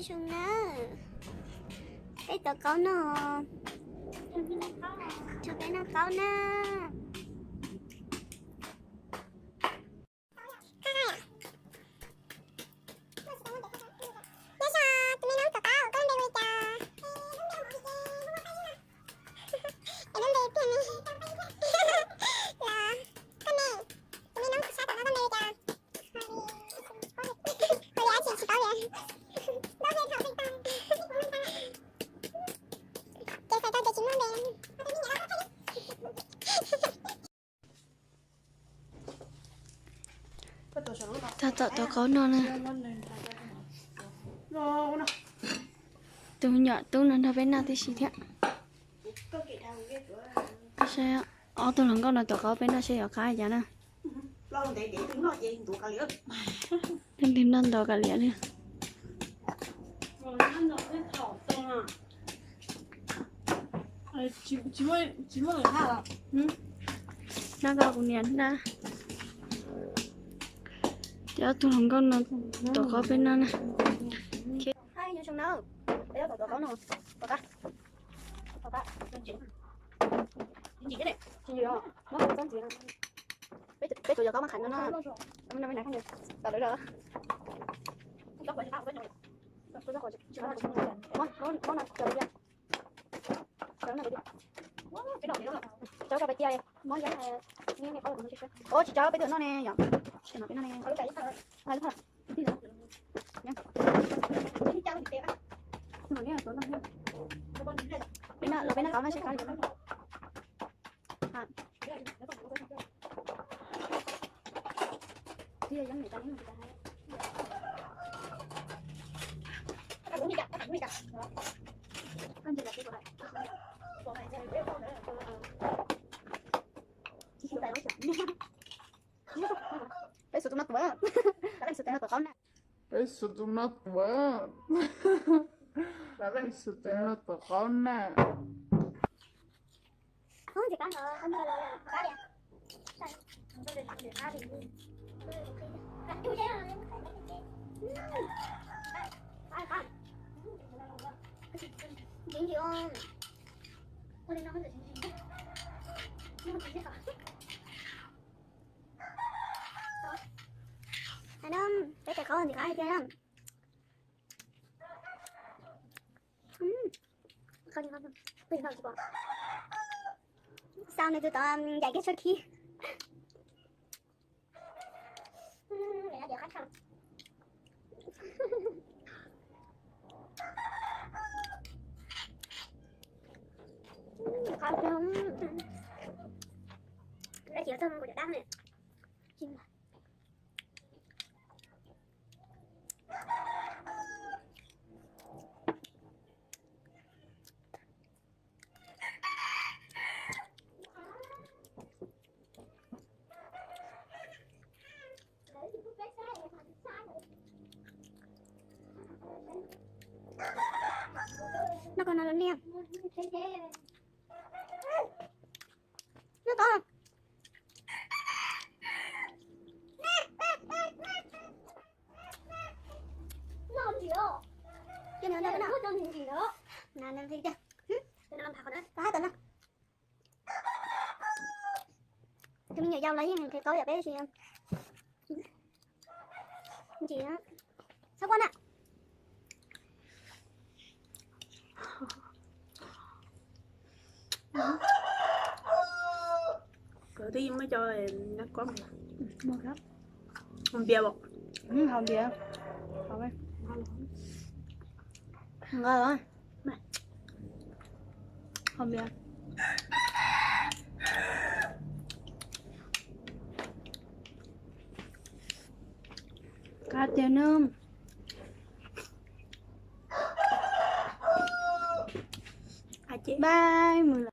Zoo na, peb tuav qaub noj, peb noj qaub na. Nyob zoo, tus me noob tuav qaub, koj lub npe hu li cas? Es lub npe tiag ne. Los, koj ne, tus me noob sab tom no koj npe hu li cas? Hu li dab tsi tsis paub li. Ces xav tau ces tsis muaj npe. Tab tom tuav qaub noj na. Tus me nyuam tub no nrog peb noj tib si thiab. Saib ob tug hluas nkauj no tuav qaub peb noj seb yuav qab cas na. Leej twg noj ntuav kav liam li. Noj koj kuv niam na. Ces ob tug hluas nkauj no tuav qaub peb noj na. Peb tuav yog qaub mab qham no no. Muab no cov pais cia, muab, ua tsis tso peb twb noj ne yom. Peb noj ne. Peb noj, peb noj qaub no seb qab. Peb xuv tus no tuav, peb xuv tus no tuav, peb xuv tus no tuav qaub na. Peb tes qaub ntxim qab tiag na. Xav nws tus tod ncaim kiag tshab khib. Noj koj no los niam. Noj tod. Noj ntsis os. Noj ntsis os. Tau hab tau no. Tus me nyuam yaus los yeej qhia qaub yam peb tsis ntsim. Txhob quaj na. Kawg twb yeej muab cov nab kob mus. Haus npias os. Haus npias. Nqa los. Haus npias. Qab tiag na. Bye, mus lawm.